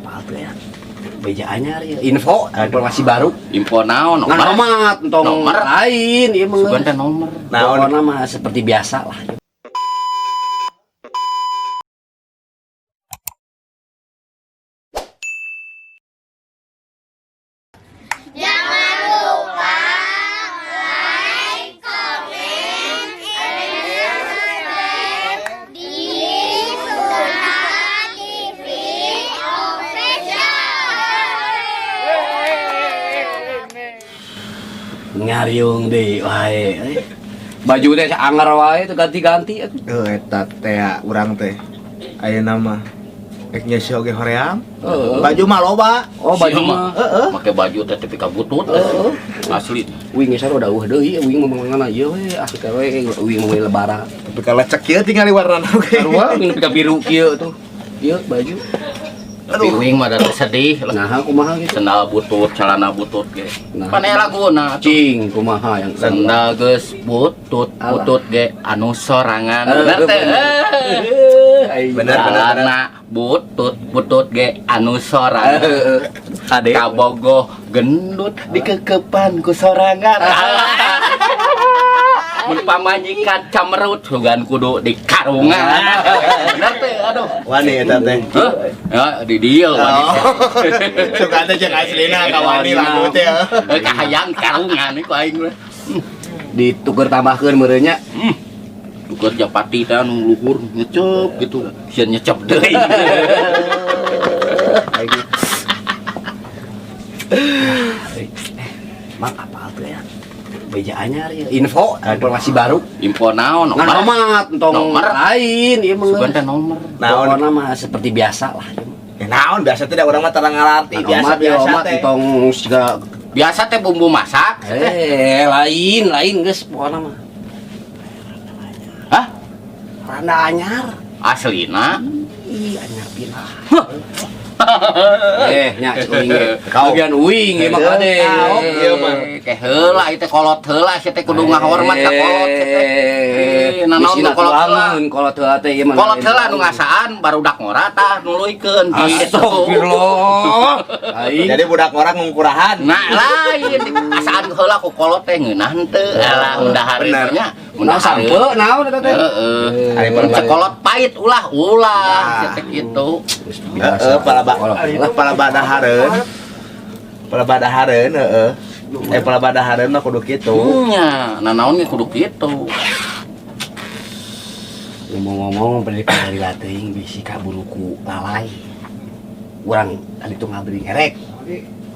Apal tuh ya? Beja anyar ya. Info, informasi baru. Info naon? Ngan Nomor. amat entong Nomor. Lain ieu mah. Sugan teh nomor. Naon? Pokokna mah seperti biasa lah. Jangan lupa like, comment, and subscribe di Sultan TV Official. Ngariung deui wae. Eh. Baju teh anger wae teu ganti-ganti atuh. Eta teh urang teh. Ayeuna mah rek nyeusi oge hoream. Heeh. Baju mah loba. Oh, baju Sia mah. Heeh. Make baju teh tepi ka butut. Heeh. Asli. Uing geus udah eueuh deui, uing mah mangana ieu we, asik we uing mah lebaran. Tapi kalau lecek kieu tinggal warna oge. Sarua uing nepi ka biru kieu tuh. Ieu baju. Tapi uing mah da sedih lah. Nah, kumaha gitu. Sendal butut, celana butut ge. Nah. Pan aya laguna tuh. Cing kumaha yang Sendal geus butut, Alah. butut ge anu sorangan. Eh, Bener teh. bener. Eh. Bener, bener, bener. Celana butut, butut ge anu sorangan. Ade. Kabogoh gendut dikekepan ku sorangan. Mun pamajikan camerut sugan kudu di karungan. Bener teh, aduh. Wani eta teh. Hah? Ya, di dieu wani. Oh. Suka teh jeung aslina ka wani lagu teh. Eh, kahayang karungan iku aing mah. Dituker tambahkeun meureun nya. Hmm. Tuker japati teh anu luhur ngecep gitu. Sieun nyecep deui. Mang apal tuh ya? Beja anyar ya. Info, informasi baru. Info naon? Ngan Nomor. amat entong Nomor. lain ieu mah. Sugan teh nomor. Naon? Pokokna mah seperti biasa lah. Ya naon biasa teh da urang mah tara ngalarti Ngan omat, ya, biasa-biasa omat teh. entong siga Biasa teh bumbu masak. eh lain lain geus pokokna mah. Hah? Randa anyar. Aslina. Ih, anyar pindah. Eh, nya cek uing ge. Bagian uing ieu mah kade. Kaok ieu mah. Ke heula ieu teh kolot heula sia teh kudu ngahormat ka kolot sia teh. Eh, nanaon nu kolot heula. Kolot heula teh ieu mah. Kolot heula nu ngasaan barudak ngora tah nuluykeun gitu. Astagfirullah. Aing. Jadi budak orang ngungkurahan. Nah, lain asaan heula ku kolot teh ngeunah henteu. Alah undahar Bener. nya. Nah, sampe naon eta teh? Heeh. Ari Cek kolot pahit ulah ulah Nah. sia teh kitu. Heeh, pala badahareun. Pala badahareun heeh. Eh pala badahareun mah kudu kitu. Nya, nanaon ge kudu kitu. Ngomong-ngomong beri lila teuing bisi kaburu ku lalai. Urang tadi tuh ngabri ngerek.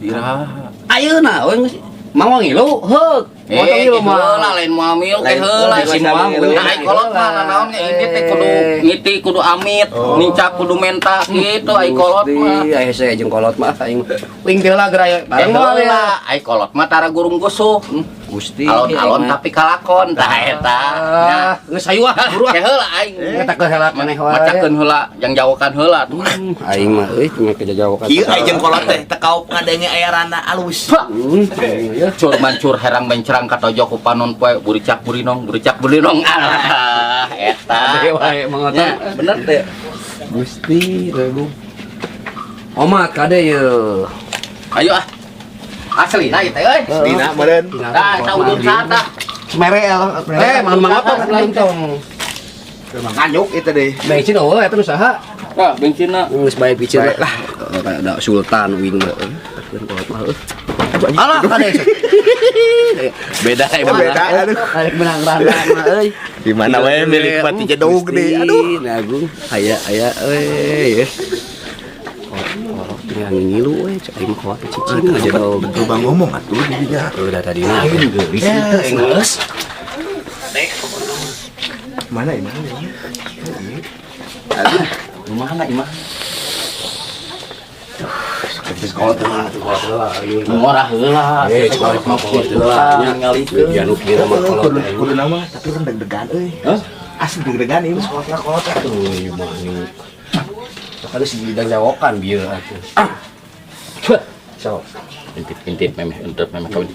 Iraha. Ayeuna we geus mau ngilu heuk. Mau Eh, ngilu ke heula lain moal milu ke Lain- heula lain si moal milu. Nah, ai kolot mah nanaon ge ini teh kudu ngiti kudu amit, Oh. nincak kudu menta gitu ai kolot mah. Aya saya jeung kolot mah aing. Uing teh heula geura Ke bareng moal heula ya. ai kolot mah tara gurung gusuh. Gusti. Alon-alon tapi kalakon tah eta. Nya. Ah, geus hayu ah, buru ah. Ke heula aing. Eta ke heula maneh wae. Macakeun heula, jang jawokan heula tuh. Aing mah euy cuma kejajawokan. Kieu aya jeung kolot teh teu kaop ngadenge aya randa alus. Ya. Cur mancur herang mencrang katojo ku panon poe buricak burinong buricak burinong. Alah eta. Ade wae mangotan. Nya, bener teh. Gusti, Regu. Omat kade ye. Ayo ah. Asli nah ieu teh euy. Dina meureun. Tah, eta udun saha tah? Semere eh mang mang apa lain tong. Nganyuk itu deh. Bensin eueuh eta nu saha? Tah, bensinna. Geus bae picen Bae lah. Kayak da sultan uing mah. Keun kolot mah euy. Alah kade. Beda emang. Beda, aduh. Arek menang randa mah euy. Di mana we milik pati jedug deh. Aduh. Nagung aya aya euy. Kolot tinggal ngilu we cek aing mah kolot cicing aja dong. Betul bang ngomong atuh didinya. Udah tadi mah geulis geus. Mana ya? Mana ya? Aduh, mana imah? Kolot mah tuh kolot heula ieu. Ngorah heula. Eh, kolot mah kolot heula nya. Ningalikeun. Ya nu kieu mah kolot. Kudu kudu nama tapi kan deg-degan euy. Hah? Asli deg-degan ieu mah. Kolot kolot atuh ieu mah nu. Kalau si bidang jawokan bieu atuh. So. Intip-intip memeh intip memeh kawin.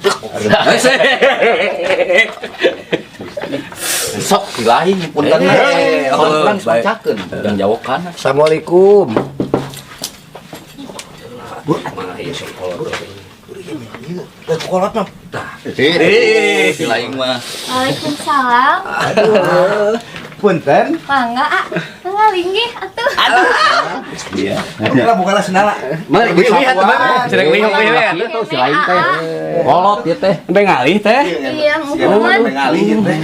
Sok dilahin punten. Eh, Urang baik. macakeun jang jawokan. Assalamualaikum. Mah ieu sok kolot. Ieu kolot mah. Eh, si lain mah. Waalaikumsalam. Punten. Mangga, ah. Mangga linggih atuh. Iya. Bukalah bukalah sendala. Mari wih wih atuh mah. Cerek wih wih wih. Itu si lain teh. Kolot ieu teh. Sampai ngalih teh. Iya, muhun. Ngalih ieu teh.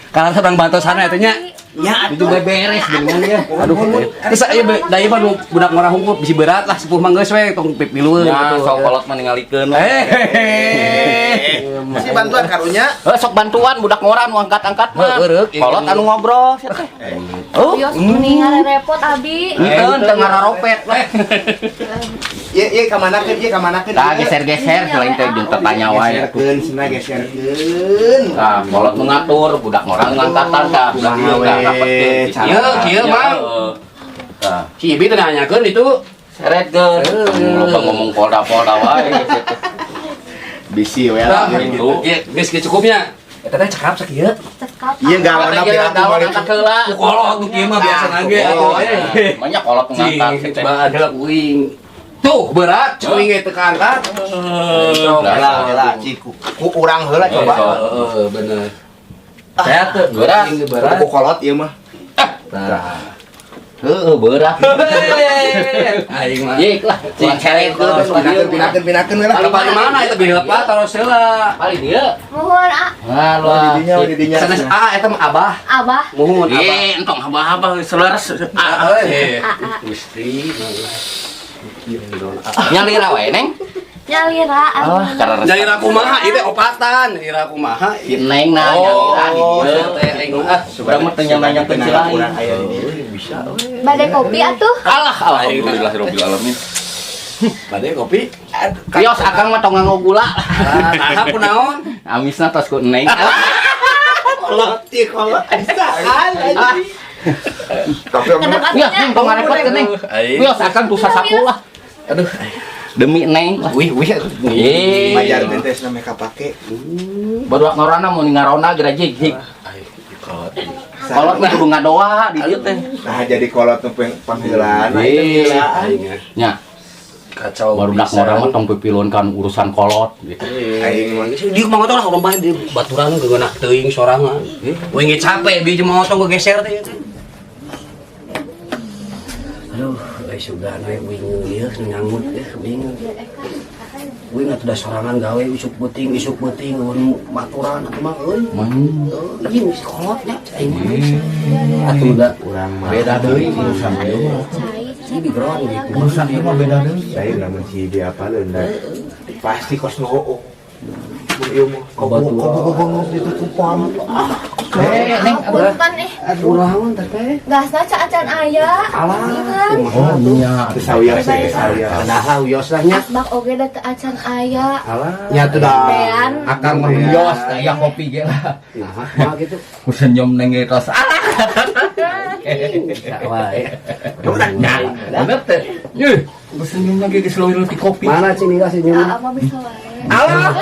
Karena sedang bantosana eta nya. Ya Itu beberes dengan ya. Aduh. Terus ieu da ieu mah nu budak ngora hungkul bisi berat lah sepuh mah geus we tong pipilueun Ya, gitu. sok kolot mah ningalikeun. Eh. Si bantuan karunya. Eh, sok bantuan budak ngora nu angkat-angkat mah. Heuh, eureuk. Kolot anu ngobrol sia teh. Oh, Yos mending repot abi. henteu teu ngararopet lah. Ieu ieu kamanakeun ieu kamanakeun. Tah geser-geser si lain teh jeung tetanya wae. Geserkeun cenah geserkeun. Tah, kolot nu ngatur, budak ngora nu ngangkatan tah, budak ieu tah rapetkeun. Kieu, kieu, Mang. Tah, Si Ibi teh nanyakeun itu. seretkeun. Loba ngomong polda-polda wae sia teh. Bisi we lah. Gitu. Ieu geus geus cukupnya. Eta teh cekap sakieu. Cekap. Ieu galona Ieu piraku galon balik. angkat heula. Ku kolot nu kieu mah biasa ge atuh. Eh. Banyak kolot nu ngangkat sia teh. Coba ada uing. Tuh berat, cuing ge teu kaangkat. Heula heula ciku. Ku urang heula coba. Heeh, bener. Sehat tuh, Berat. berat. Ku kolot ieu mah. Tah. Heeh, berat. Aing mah. Yik lah, Cing seretkeun. Pinakeun pinakeun pinakeun we lah. Kalau paling mana itu beli lepas taruh heula. Paling dieu. Muhun ah. Alah. Di dinya di dinya. Sanes A eta mah abah. Abah. Muhun abah. Eh, entong abah-abah seleres. Ah, eh. Ah, ah. Gusti. Nyalira wae, Neng. Nyalira Ah, abi. karena Nyalira kumaha ieu teh opatan, nyalira kumaha. Si Neng nah nyalira di Oh, dieu. teh aing ah. Urang mah teu nanya-nanyakeun si lain. Urang aya di dieu. Bisa we. Bade kopi atuh. Alah, alhamdulillahirabbil alamin. Bade kopi. Kios akang mah tong nganggo gula. Ah, nah kunaon? Amisna tos ku Neng. Kolot ieu kolot. Bisaan anjing. Tapi Kedap Ya, atuh Neng nya. tong ngarepotkeun Neng. Kios akang tuh sasapu lah. Aduh. Demi Neng lah. Wih, wih. Eh, Majar teh cenah mereka pake. baru ngorana mau ngarona gerajig hik. Kolot. Kolot mah kudu ngadoa di dieu teh. Nah jadi kolot nu panggilan, nah itu panggilan. Nya, Kacau. baru dak ngora mah tong pipiluan kan urusan kolot gitu. Aing mah di mah lah orang bae di baturan geunah teuing sorangan. Uing ge capek bi jeung motor geser teh. Aduh, euy sugan we uing ieu nyangut ya uing. Uing atuh da sorangan gawe isuk beuting eueun baturan atuh mah euy. Ieu geus kolot nya aing mah. Atuh da Urang mah. Beda deui urusan ieu mah. Cai. Ini di geroan gitu. Urusan ieu mah beda deui. Saya lamun si dia apa leunda. Pasti kos nu hoo. Mun ieu mah kobong ditutupan. Ah, Eh, Neng, Punten eh. Kunaon teh teh? Gasna ca acan aya. Alah, Kan. Oh, nya. Teu sawios teh sawios. Padahal wios lah nya. Asbak oge da teu acan aya. Alah. Nya tuh dah. Bean. Akang mah bios aya kopi ge lah. Nah, mah gitu. Ku senyum neng ge tos. Alah. Bisa wae. Udah, bener teh. Ih, ku senyum lagi geus leuwih ti kopi. Mana cing nih senyum? Ah, apa bisa wae. Alah.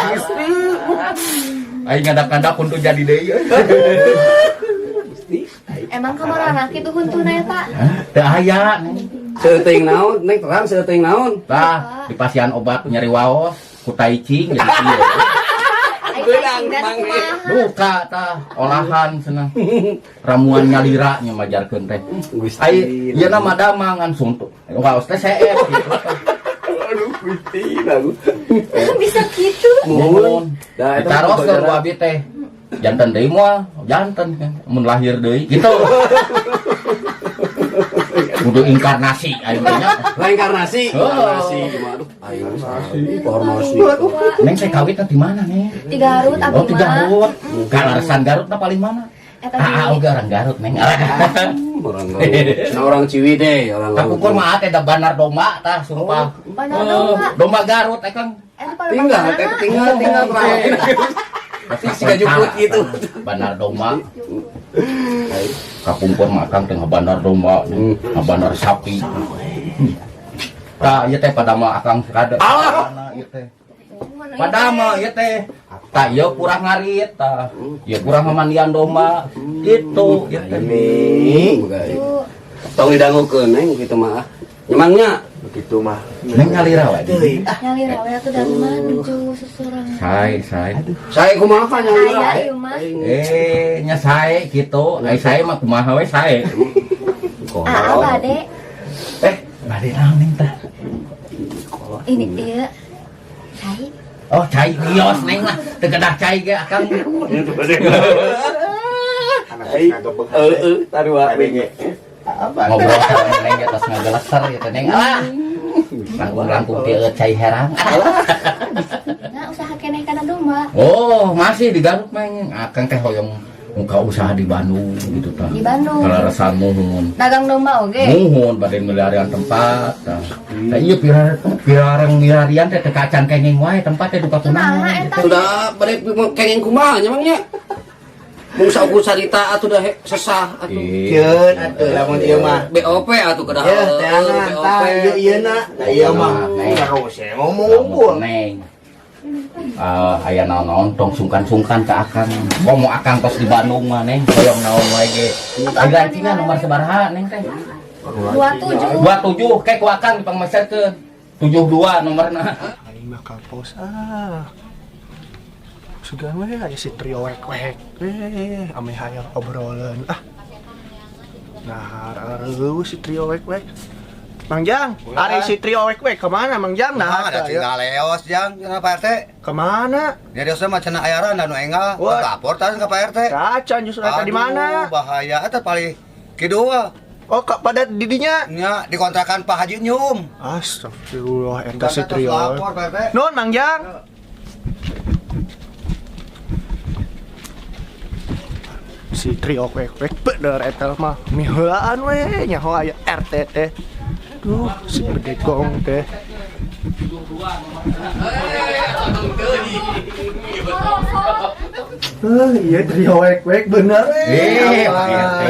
Aing ngadak-ngadak untuk jadi deui. Emang kamarana kitu huntuna eta? Teu aya. Seuting naon, neng terang seuting naon. Tah, dipasihan obat nyeri waos ku tai cing jadi kieu. Ai tai kumaha? Duka tah, olahan cenah. Ramuan nyalira nya majarkeun teh. Gusti. Ai ieu na mah damangan suntuk. Waos teh seep gitu. Aduh, Gusti bagus. Bisa gitu. Muhun. Da eta Ditaroskeun ku abi teh. Janten deui moal, janten kan mun lahir deui gitu. Kudu inkarnasi aing teh nya. Reinkarnasi. Oh. Reinkarnasi gimana? Aduh, aing inkarnasi. Neng teh kawin teh di mana nih? Di Garut abi Oh, di mah. Garut. Kalarasan Garut na paling mana? Eta Ah, di oge orang Garut neng. Orang Garut. Nah, orang Ciwidey, orang Garut. Kapungkur mah teh da banar domba tah sumpah. Banar domba. Domba Garut eh Kang. Eta pada Tinggal, mana? teh, tinggal, tinggal terakhir. Si gajuput gitu. Banar domba. Kapungkur mah Kang teh ngabanar domba, ngabanar sapi. Tah ieu teh pada mah akang kada. Alah, ieu teh. Pada mah ieu teh. Tah ieu kurang ngarit tah. Ieu kurang memandian domba. Gitu ieu teh. Ini, tong didangukeun neng kitu mah. Memangnya Kitu mah. Neng nyalira wae. Teuing. Ah, Nyalira we atuh dari mana nuju susuran. Sae, sae. Saya kumaha nyalira? Aya ieu mah. Eh, nya sae kitu. Ai sae mah kumaha we sae. Ah, bade. Eh, bade naon neng tah? Ini ieu. Cai. Oh, cai kios neng lah. Teu kedah cai ge akang. Anak ngagebeg. Heeh, sarua Kadenge. Apa? Ngobrol sareng neng ge tos ngageleser gitu neng. Ah. Langkung-langkung ti cai herang. Nah, usaha keneh kana domba. Oh, masih di Garut mah neng. Akang teh hoyong muka usaha di Bandung gitu tah. Di Bandung. Kalarasan muhun. Dagang domba oge. Muhun bade miliarian tempat tah. Tah ieu pirareng milarian teh teu kacan kenging wae tempat teh duka kunaon Kumaha eta? gitu. Sudah bade kenging kumaha nya mang nya? Mung saukur carita atuh dah sesah atuh. Keun atuh lamun ieu mah. BOP atuh kedah. Ya, teangan tah ieu ieu na. Nah, ieu mah. Neng. Terus ya ngomong unggul. Neng. Eh, aya naon-naon tong sungkan-sungkan ke akang. Komo akang tos di Bandung mah neng, hoyong naon wae ge. Ai lancingan nomor sabaraha neng teh? 27. 27 kayak ku akang dipangmeserkeun. 72 nomorna. Aing mah kapos ah. Sugan we aya si trio wek wek. Eh, ame hayang obrolan ah. Nah, areuh si trio wek wek. Mang Jang, ari si trio wek wek kemana Mang Jang? Nah, Nah, ada tinggal leos jang, cenah Pak RT. Kemana? Jadi mah cenah ayaran dan nu enggal. Wah. Lapor tadi ke Pak RT. Kacan justru eta di mana? Aduh, bahaya eta paling kidul. Oh, kak pada didinya. Nya dikontrakan Pak Haji Nyum. Astagfirullah, eta si Kan trio. lapor Pak RT. Nun, Mang Jang. Si trio wek wek bener eta mah miheulaan we nyaho aya RT teh. Duh, si bedegong teh. Eh, iya trio wek wek bener we. Eh, Pak Apa? RT.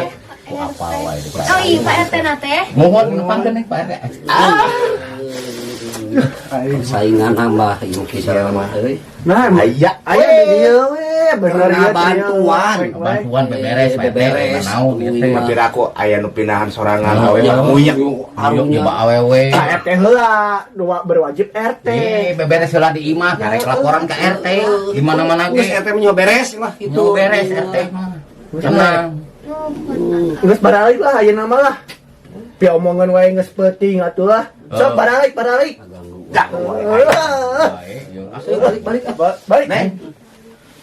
Ku apal wae di Oh iya Pak RT na teh. Mohon nepangkeun neng Pak RT. Aing. Saingan tambah ieu kisah mah euy. Nah, Aya. aya di dieu we bener Pernah ieu trio bantuan. wek wek. Bantuan beberes Pak RT. Beberes. Naon ieu teh. Tapi aku aya nu pindahan sorangan Oh, awe iya. mah muyak. Ayo nyoba awewe. Ka RT heula, dua berwajib RT. Eh, beberes heula di imah, karek laporan ke RT. Di mana-mana Geus ge. RT mah nyawa beres lah gitu. Nyawa beres RT mah. Tenang. Geus baralik lah ayeuna mah lah. Pi omongan wae geus peuting atuh lah. Sok baralik baralik. Dah. Baik, yo. Ayo balik balik ah. Balik. Neng.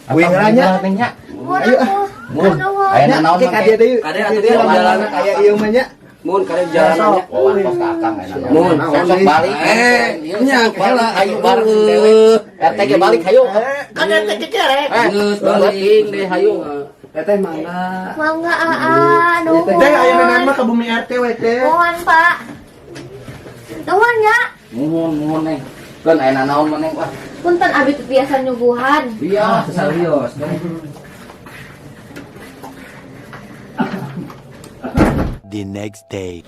Wing ranya. Neng nya. Mun atuh. Mun. Aduh. Aya naon Ke mah. kadieu deui. Kade atuh dia jalan Aya ieu mah nya. Mun kade jalanannya. Oh, tos ka akang aya naon. Mun, Sok sok balik. Eh, nya balik hayu bareng dewe. RT ge balik hayu. Kan RT kekerek. Eh, Geus balik deh hayu. Teteh mangga. Mangga aa, nuhun. Teh ayeuna mah ka bumi RT we teh. Nuhun Pak. Nuhun ya. Muhun, muhun neng. Keun aya naon mah neng wah. Punten abi teu biasa nyuguhan. Iya, Serius. The next day.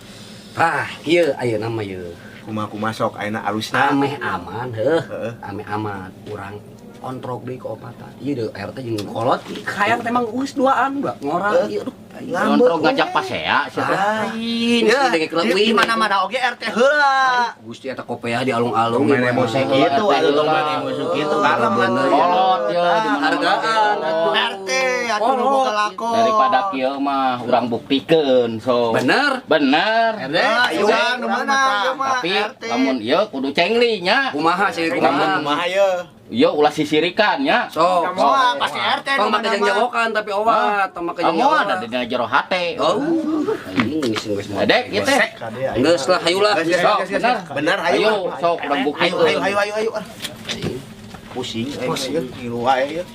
Ah, ieu ayeuna mah ieu. Kumaha kumaha sok ayeuna alusna. Ameh aman heuh. Heeh. Ameh aman urang kontrok deui ke opatan. Ieu deui RT jeung kolot hayang teh emang geus duaan da ngora ieu aduh. Kontrol ngajak pasea sia teh. Lain, Ya, si denge di mana-mana oge RT heula. Gusti eta kopea di alung-alung. Tong main emosi gitu, atuh tong main emosi gitu kalem atuh. Kolot ya di mana-mana Hargaan, ge. atuh. RT atuh nu boga lakon. Daripada kieu mah urang buktikeun so. Bener. Bener. RT. Ah, ieu mah nu meunang ieu mah Tapi RT. lamun ieu kudu cengli nya. Kumaha sih Lamun kumaha? kumaha ye? Ieu ulah sisirikan nya. Sok. Moal pasti RT Tong nu make meunang jeung mah. jawokan tapi owat, tong make jeung Kamu ada jawokan. di dina jero hate. Oh, aing geus geus moal. Dek ieu teh. Geus lah hayulah. Geus, geus, Sok, geus, geus. bener. Bener hayu. Ayo sok urang Ayo buktikeun. ayo ayo ayo ayo. Pusing aing ieu ngilu wae ieu.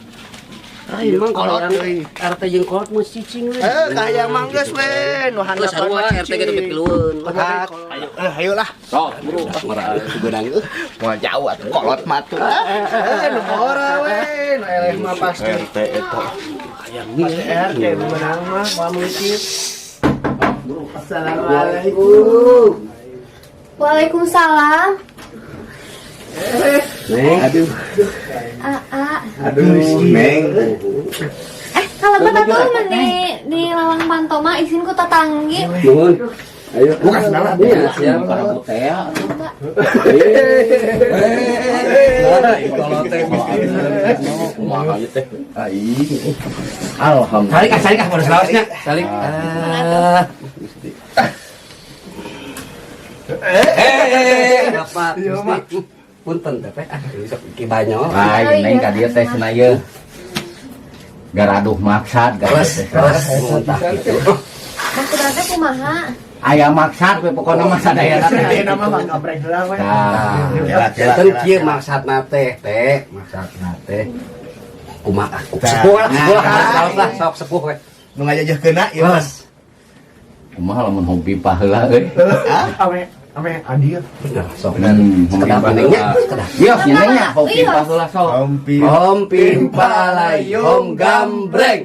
Emang kalau RT jeung kolot mah cicing we. Eh, kahayang mah geus we nu Geus handapan sarua mah RT ge cicing. pilueun. Ayo eh ayo lah. Sok buru. Marah sugeunang eueuh. Moal jauh atuh kolot mah atuh. Eh, nu ora we, nu eleh mah pasti. RT eta. Pasti RT nu meunang mah moal mungkin. Assalamualaikum. Waalaikumsalam. Neng. Aduh. Aa. Aduh, Neng. Eh, kalau atuh meni di lawang panto mah izin ku tatanggi. Nuhun. Ayo. Buka sendalna. Iya, siap. Para teh atuh. Nah, itu teh. Kumaha ieu teh? Aing. Alhamdulillah. Salik ah, salik ah, baru selawasnya. Salik. Ah. Eh, Bapak, Gusti. Punten teh teh. Ah, sok ki banyol. Lain neng ka dieu teh cenah ieu. Garaduh maksad Kelas, teh. kelas muntah gitu. Maksudna teh kumaha? Aya maksad we pokona mah sadayana teh. Ini nama mah gabrek heula we. Tah. Kela, kela, Janten kela, kieu kela. maksudna teh, teh, maksudna teh. Kumaha? Sepuh lah, sepuh lah, salah lah, sok sepuh we. Nu ngajajahkeunna ieu mah. Kelas. Kumaha lamun hompimpa heula euy. Ame ame adil. Bener, sok. Hmm, Sekedap nengnya, sekedap. Iya, nyenengnya hompimpa heula sok. Hompi. Hom pimpa alai hom gambreng.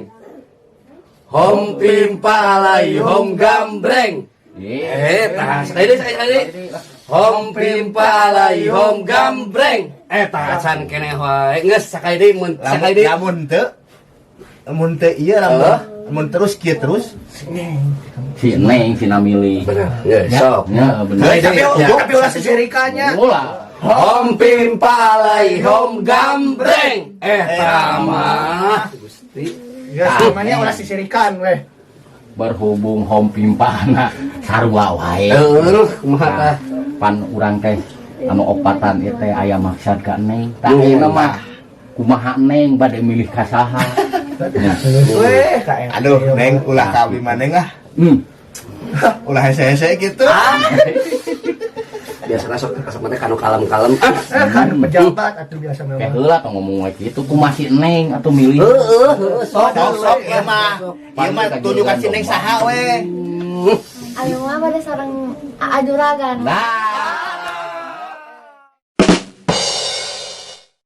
Hom pimpa alai hom gambreng. Eh, tah, sekali deui, sekali deui. Hom pimpa alai hom gambreng. Eh, tah can keneh wae. Geus sakali deui mun sakali deui. Lamun teu lamun teu ieu lamun lamun terus kieu terus. Si Neng si milih. Bener, geus sok. Ya, bener. Tapi Ya. tapi ulah sesirikannya. Ulah. Hom pimpa alai hom gambreng. Eh, tah mah. Gusti. Ya, namanya ulah sisirikan we. Berhubung hompimpana sarua wae. Eueuh, kumaha tah? Pan urang teh anu opatan ieu teh aya maksad ka Neng. Tah ayeuna mah kumaha Neng bade milih ka saha? Ya. Weh, ka RT. Aduh, Neng ulah ka abdi mah Neng ah. Ulah hese-hese gitu. Biasana sok sok mah teh kanu kalem-kalem. Ah, Eh, kan pejabat atuh biasa Kayak memang. heula tong ngomong we kitu kumaha si Neng atuh milih. Heeh, heeh, sok Sok sok ieu mah. Ieu mah tunjukkan si Neng saha we. Ayo mah pada sareng Aa Juragan. Nah,